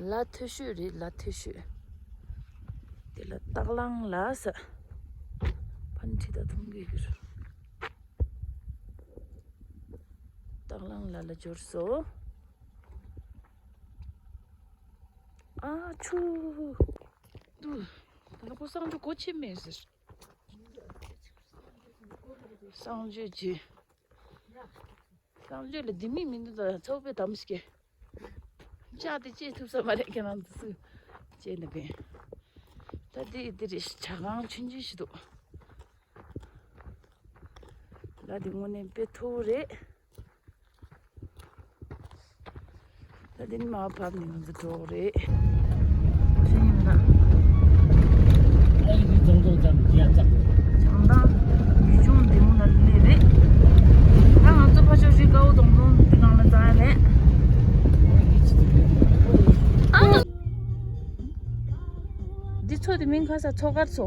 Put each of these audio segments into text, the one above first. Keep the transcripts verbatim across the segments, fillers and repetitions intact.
ལ་མཐོ་ཤོས་རེད། ལ་མཐོ་ཤོས། དེ་ལ་སྟག་ལང་ལ་ཟེར། ཕ་ནི་ཁྲིད་ད་མཐོང་གི་ཡོད། སྟག་ལང་ལ་ལ་འབྱོར་སོང་། ཨ་ཆུ། དུ། ད་ནི་ཁོ་གསང་སྤྱོད་སྒོ་ཕྱེ་མེད་ཟེར། གསང་སྤྱོད་ཀྱི། གསང་སྤྱོད་ལ་ལྡེ་མིག་མི་འདུག་ད་ཚོགས་པའི་དམ་སྐྱེ། ལྕགས་དེ་བཅད་ཐུབ་ས་མ་རེད། ཁྱེད་རང་ཚོ་སུས་བཅད་ན་བས། ད་དེ་དེ་རེད། ཇ་ཁང་ཆུང་ཆུང་ཞིག་འདུག་ལ་དེ་དངོས་གནས་དཔེ་མཐོ་བོ་རེད། ད་དེ་ནི་མར་བབས་ནས་ང་ཚོ་འགྲོ་གི་རེད། ཤེས་ཡོན་ལ། ཨ་ཡི་རྫོང་རྫོང་ཙམ་རྒྱ་ཙག་བྱང་ཐང་ཡུལ་ལྗོངས་བདེ་མོ་ལ་སླེབས་རེད། ད་ང་ཚོ་ཕ་ཕྱོགས་རི་དཀར་པོ་རྫོང་རྫོང་འདི་སྒང་ལ་འཛེག་ཡ་རེད། ཨ། འདི་མཚོ་དེ་མིང་ག་ས། མཚོ་དཀར་མཚོ།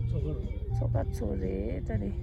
མཚོ་དཀར། མཚོ་དཀར་མཚོ་རེད་ད་རེད།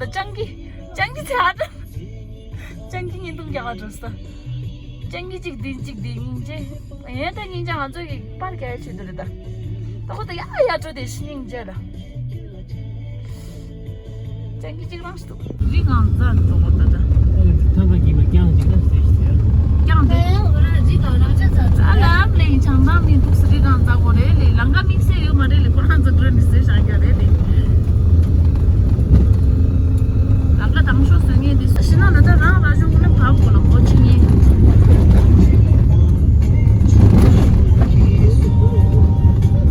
སྤྱང་ཀི། སྤྱང་ཀི་ཚེ་ཨ་ད། སྤྱང་ཀི་བརྙན་ཐུང་རྒྱག་ག་འགྲོ་ས། སྤྱང་ཀི་གཅིག་འདི་གཅིག་འདི་སྙིང་རྗེ། ཡིན་ད་སྙིང་རྗེ། ང་ཚོ་གི་པར་རྒྱག་ཡ་ཆེད་དུ་རེད་ད། ད་ཁོ་ད་ཡ་ཡ་འགྲོ་དེ་སྙིང་རྗེ་ལ། སྤྱང་ཀི་གཅིག་རང་ཞིག་འདུག་རི་སྒང་རྩ་འགྲོ་གོ་ད་ད། ཨོ་ཐང་ག་གི་མ་རྐྱང་གཅིག་ད་ཟེར་ཞིག་ཟེར། རྐྱང་དེ། ཨ་ལབ་ལེ་བྱང་ཐང་མི་འདུག་ས་རི་སྒང་རྩ་གོ་རེད་ལེ། ལམ་ཁ་དམིགས་བསལ་ཡོད་མ་རེད་ལེ། ཁོ་རང་ཚོ་འགྲོ་ནི་ཟེར་བཞག་རྒྱུ་རེད་ལེ། ལམ་ཁ་དང་ཤོག་བཟོ་མཁན་དེ་ཤི་ན་ན་ད་རང་ར་ཤོག་ནི་བབ་གོ་ལ་གོ་ཆི་ངེ།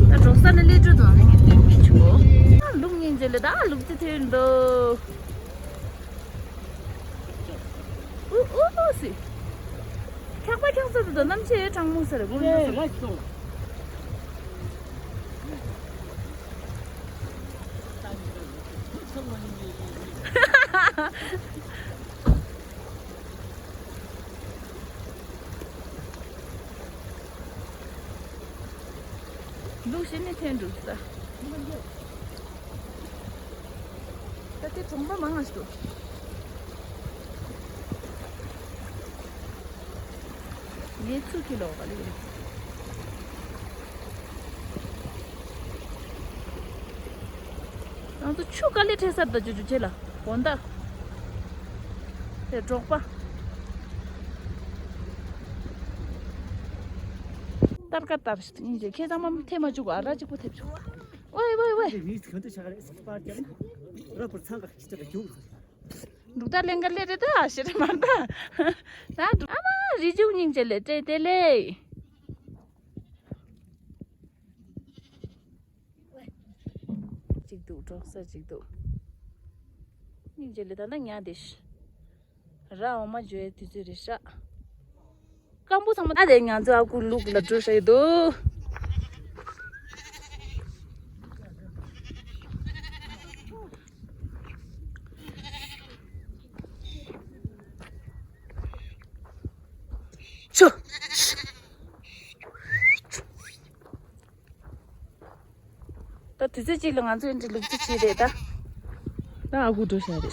ད་འགྲོ་ས་ནི་ལས་འགྲོ་དང་ངེ་དོན་མི་ཆོ། ལུག་ཉིན་རྗེས་ལ་ད་ལུག་རྫི་ཐོན་འདུག་ཨུ་ཨུ་ཨུ་སི། འཁྱག་པ་འཁྱག་ས་དུ་དོ་གནམ་ཆེ་གྲང་མོ་ས་རེ་ཀུན་ཏུ་སོ། ལུག་ཤི་ནི་ཐོན་འགྲོ་ས། ད་དེ་གྲོང་པ་མང་ང་ཞིག་འདུག་ངའི་ཚུགས་ཀྱི་ལོག་པ་ལས། ང་ཚོ་ཆུ་དཀའ་ལས་འཕྲད་སར་ད་ཅུ་ཅུ་ཆེ་ལ་དགོན་ད། དེ་འབྲོག་པ། སྟར་ཀ་སྟར་ཞིག་ཡིན་ཅེ་ཁྱེད་ཚང་མ་ཐེ་མ་བཅུག་གོ་ཨ་ར་གཅིག་པོ་ཐེབས་བཅུག་ཝེ་ཝེ་ཝེ། རི་གང་དུ་ཆགས་རེད་སི་པར་ཀྱང་ར་པུར་ཚང་ག་ཁྱི་ཏ་ག་རྒྱུག་འདུག་ད་ལེན་ག་ལེ་རེད་ད་ཞེ་རེ་མར་ད། ད་འདུག་ཨ་མ་རི་ཅུག་སྙིང་རྗེ་ལེ་ཏྲེ་ཏེ་ལེ། གཅིག་འདུག་གྲོང་གསར་གཅིག་འདུག་སྙིང་རྗེ་ལེ་ད་ན་ཉ་དེ་ཤི། ར་འོ་མ་འཇོ་ཡའི་དུས་ཚོད་རེད་ཤག་སྐམ་པོ་ཚང་མ་ད་དེ་ང་ཚོ་ཨ་ཁུ་ལུག་ལ་འགྲོ་ཤེས་འདུག་ཆུ། ད་དུས་ཚོད་གཅིག་ལ་ང་ཚོ་འདི་ལུག་རྫི་བྱས་རེད་ད། ད་ཨ་ཁུ་འགྲོ་ཤག་རེད།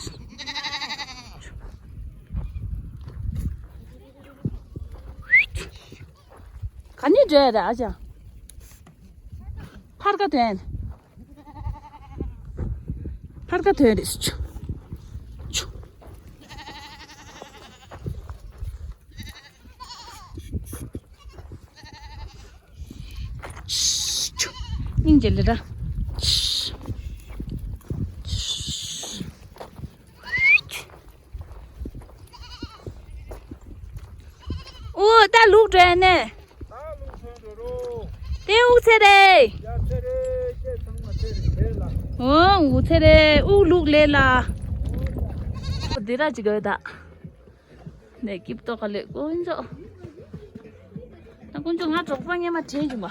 ག་ནས་འགྲོ་ཡ་རེད་ཨ་ཅག་ཕར་ཀ་ཐོན། ཕར་ཀ་ཐོན་རེད། ཆུ། ཆུ། སྙིང་རྗེ་ལེ་ར། ཨོ་ད་ལུག་འགྲོ་ཡ་ནས། དེ་དབུགས་ཚད་རེད། ཨོ་དབུགས་ཚད་རེད། དབུགས་ལུག་ལེ་ལ། འདི་ར་ཅིག་ག་ད། ནས་སྐྱིབས་ཏོག་ག་ལེ་དཀོན་མཆོག་ད་དཀོན་མཆོག་ང་གྲོགས་པོ་སྔས་མ་དྲན་བྱུང་བ།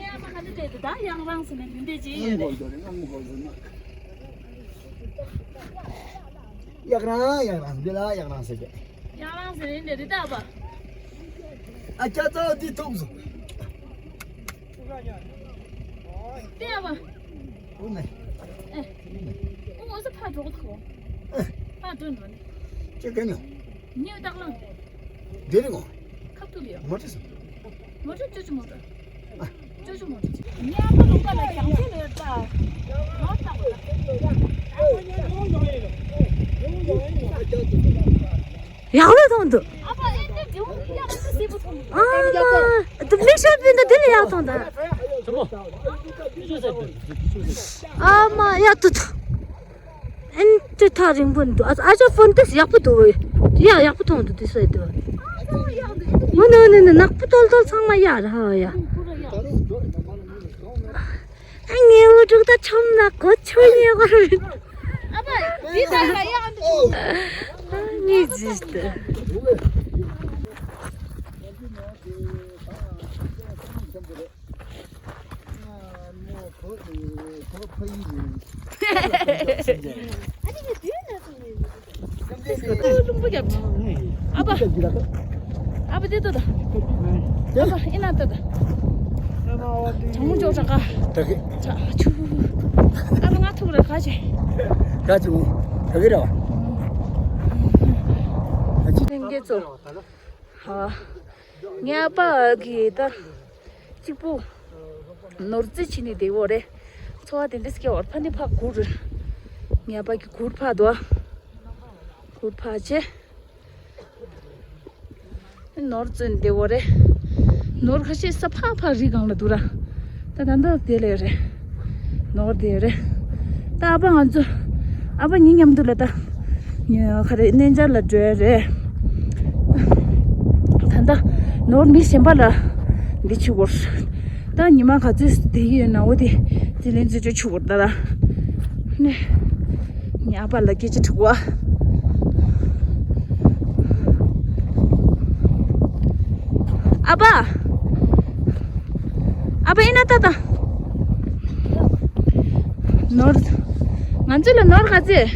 ངའི་ཨ་མ་ག་འདྲ་བསྡད་འདུག་ད་ཡང་རང་ཟེར་ནས་འདི་འདྲ་ཅིག་ཡིན་རེད། ཡག་རང་ཡག་རང་འདི་ལ་ཡག་རང་ཟེར་གི། ཡང་རང་ཟེར་ནས་འདི་རེད་ད་པ། ཨ་ཅག་ཚ་འདི་ཐུག་སོང་། ཏེ་ཨ་པ། ཨུ་ནེ། ཨེ། ཨུ་ངོ་ས་ཕར་འགྲོ་གི་ཐུག་ཨེ། ཕར་འགྲོ་འགྲོ་ནི། ཅི་ག་ནི། ཉེ་བ་ཏག་ལང་། འདི་རེད་ངོ་། ཁབ་ཏུ་ལི་ཡོ། མོ་ཊ་སོང་། མོ་ཊ་ཅོ་ཅོ་མོ་ཊ། ཨ། ཅོ་ཅོ་མོ་ཊ། ཉེ་བ་ལུང་པ་ལ་རྒྱང་ཤེལ་ཡོད་ད། ངོ་ཏག་ལ། ཡག་པོ་མཐོང་འདུག་ཨ་མ། དུ་མི་ཤེས་པིན་ད་དེ་ལས་ཡག་མཐོང་ད། ཨ་མ་ཡ་ཏུ་ཏུ། ཨན་ཏི་ཐག་རིང་པོ་འདུག་ཨ་ཨ་ཅག་ཕོན་ཏེ་ཡག་པོ་འདུག་ཡ་ཡག་པོ་མཐོང་འདུག་དེ་སོ་ཡ་དུ། འོ་ནི་འོ་ནི་ནི་ནག་པོ་ཏོལ་ཏོལ་ཚང་མ་ཡ་ར་ཧ་ཡ། ངའི་འུ་ཕྲུག་ད་ཆོམ་ན་གོ་ཆོད་ཉེ་བར། ཨ་མ། འདི་ལྟར་ལ་ཡང་འདི། ཨ་མི་ཇི་སྟེ། ལུང་པ་རྒྱབ། ཨ་ཕ། ཨ་ཕ་དེ་ལྟ་ད། ཨ་ཕ་ཨི་ན་ལྟ་ད། གྲང་མོ་ཅོག་ཅག་ག་ད་གི། ཆ་ཆུ། ཨ་ཕ་ང་ཐུག་ར་ག་ཆེ། ག་ཆུ། ད་གི་ར་བ། ལྷན་རྒྱས་ཚོ། ཧ། ངའི་ཨ་ཕ་གི་ད། གཅིག་པུ། ནོར་རྩིས་བྱས་ནས་བསྡད་ཡོད་རེད། འཚོ་བ་དེ་འདྲ་སྐྱེལ་བར་ཕ་ནི་ཕ་གུར། ངའི་ཨ་ཕ་གི་གུར་ཕ་དོ། གུར་ཕ་ཆེ། ནོར་བཙོན་བསྡད་ཡོད་རེད། ནོར་ཁ་ཤས་ས་ཕག་ཕག་རི་སྒང་ལ་འདུག་ར། ད་ད་ལྟ་དེ་ལས་རེད། ནོར་དེ་རེད། ད་ཨ་ཕ་ང་ཚོ། ཨ་ཕ་ཉིན་མཉམ་དུ་ལ་ད། ཉི་ཁ་རེ་གནས་མཇལ་ལ་འགྲོ་ཡ་རེད། ད་ལྟ་ནོར་མི་གཞན་པ་ལ་འདི་ཆུ་བོར། ད་ཉི་མ་ག་ཚོད་བསྡད་ཀྱི་ཡོད་ན་འོ་དེ་དེ་ལན་ཚོད་ཆུ་བོར་ད་ལ། ནས། ངའི་ཨ་ཕ་ལ་སྐད་ཆ་དྲི་བ། ཨ་ཕ། ཨ་ཕ་ཨི་ན་ཏ་ཏ། ནོར། ང་ཚོ་ལ་ནོར་ག་ཚོད།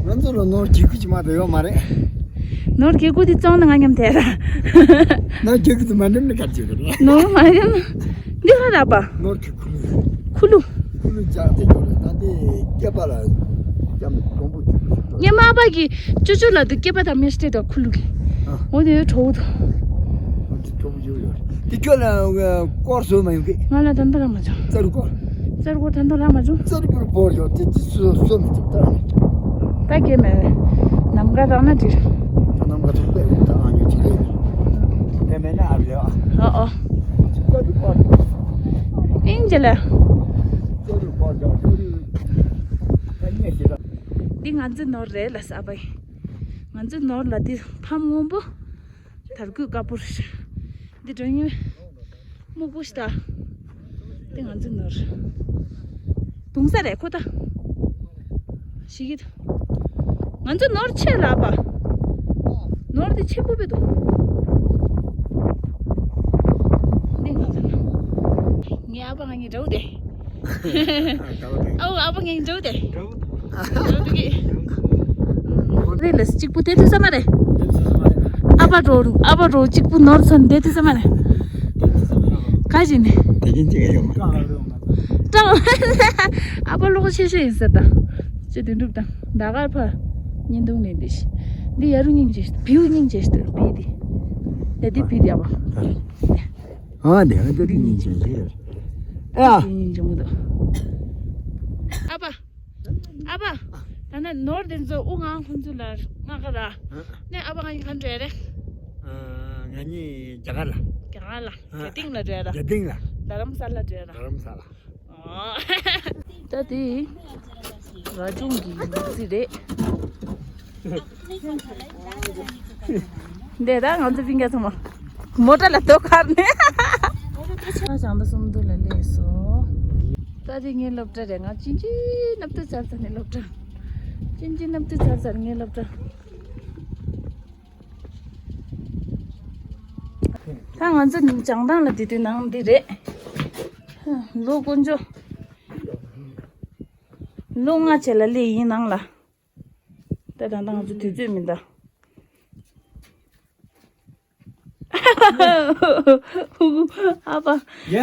ང་ཚོ་ལ་ནོར་གྱི་ཁུ་ཅི་མ་དེ་ཡོད་མ་རེད། ནོར་གྱི་ཁུ་དེ་བཙོང་ན་ང་མཉམ་དེ་ར། ནོར་གྱི་ཁུ་དེ་མ་འགྲིམ་ནི་ག་ཚོད་རེད། ནོར་མ་ཡོང་ན། འདི་ཧ་ར་པ། ནོར་གྱི་ཁུ་ལུ། ཁུ་ལུ། ཁུ་ལུ་ཅག་དེ་ཡོད་རེད་ད་དེ་སྐེད་པ་ལ་ཅམ་གོང་པོ་ཅིག་ཞིག་ཏུ། ངའི་མ་པ་གི་ཅོ་ཅོ་ལ་དུ་སྐེད་པ་དང་མེ་སྟེ་དང་ཁུ་ལུ་གི། ཨ། འོ་དེ་གྲོགས་དུ། འོ་དེ་གྲོགས་ཡོད་ཡོད། དེ་ཁྱོད་ལ་སྐོར་བཟོ་མ་ཡོང་གི། ང་ལ་ད་ལྟ་ར་མ་བྱུང་། རྩ་རུ་སྐོར། རྩ་རུ་སྐོར་ད་ལྟ་ར་མ་བྱུང་། རྩ་རུ་སྐོར་བོར་ཡོད་དེ་དེ་བཟོ་བཟོ་མི་ཐུབ་ད། ད་སྐེད་མེད། ནམ་མཁའ་རང་ན་འདྲིར། ད་ནམ་མཁའ་ཐུག་པས་ད་ཨ་ཉོ་ཅི་ལེ། དེ་མེད་ན་ཨ་བ་ལེ་ཨ། ཨ་ཨ། ཨིན་ཇི་ལེ། འདི་ང་ཚོའི་ནོར་རེད་ལ་ས་བའི། ང་ཚོའི་ནོར་ལ་འདི་ཕམ་སྔོན་པོ། དར་གོས་དཀར་པོ་རེད། འདི་དྲང་ཡོད། སྨུག་པོ་ཞིག་ད། འདི་ང་ཚོའི་ནོར། གདུང་ས་རེད་ཁོ་ད། ཞིག་གིས། ང་ཚོ་ནོར་ཆེ་ལ་པ། ནོར་དེ་ཆེན་པོ་པོ་འདུག་འདི་ང་ཚོ་ནོར། ངའི་ཨ་ཕ་ང་གཉིས་འདྲ་བོ་དེ། ཨའོ་ཨ་ཕ་ངའི་འདྲ་བོ་དེ། འདྲ་བོ་དེ་གི། རེད་ལ་གཅིག་པུ་དེ་དུས་ས་མ་རེད། ཨ་ཕ་རོ་ཨ་ཕ་རོ་གཅིག་པུ་ནོར་སོན་དེ་དུས་ས་མ་རེད། ག་བྱས་ནས། དེ་གིན་ཅིག་ཡོང་མ། ཀྲང་། ཨ་ཕ་ལོག་ཆེ་ཤོས་ཡིན་ཟེར་ད། ཅི་དོན་གྲུབ་དང་ཟླ་དཀར་ཕ། བརྙན་ཐུང་ནས་འདི་ཤི། འདི་ཡ་རུ་སྙིང་རྗེ་ཤི། བིའུ་སྙིང་རྗེ་ཤི། བི་འདི། ཡ་འདི་བི་འདི་ཨ་ཕ། ཨ་འདི་ཨ་འདི་སྙིང་རྗེ་ཤི། ཨ་འདི་སྙིང་རྗེ་མོ་འདུག་ཨ་ཕ། ཨ་ཕ། ད་ནི་ནོར་དེ་ཚོ་དབུ་ངང་ཁོང་ཚོ་ལ་མངགས་ག་ར། ནས་ཨ་ཕ་ང་གཉིས་ག་འདྲ་རེད། ང་གཉིས་རྒྱ་གར་ལ། རྒྱ་གར་ལ། རྒྱ་སྟེང་ལ་འགྲོ་ཡ་ར། རྒྱ་སྟེང་ལ། རྡ་རམ་ས་ལ་འགྲོ་ཡ་ར། རྡ་རམ་ས་ལ། ད་དེ་ར་ཅུང་གི་ཡུག་རྫི་རེད། འདི་ད་ང་ཚོ་ཕིང་ག་ཚང་མ་མོ་ཊ་ལ་ཐོག་ཁར་ནས། ང་ཞང་ད་སུམ་མདོ་ལ་སླེབས་སོང་། ད་དེ་ངའི་སློབ་གྲྭ་རེད། ང་ཅིན་ཅིན་སྣབས་ཏུ་ཚར་ཚར་ནས་སློབ་གྲྭ། ཅིན་ཅིན་སྣབས་ཏུ་ཚར་ཚར་ངའི་སློབ་གྲྭ། ད་ང་ཚོ་བྱང་ཐང་ལ་དེ་དུས་ནང་འདི་རེད། ལོ་དཀོན་མཆོག་ལོ་ལྔ་བྱས་ལ་སླེབས་ཡིན་ནང་ལ། ད་ད་ད་ང་ཚོ་དུས་ཚོད་མི་འདའ། ཨ་ཕ། ཡ།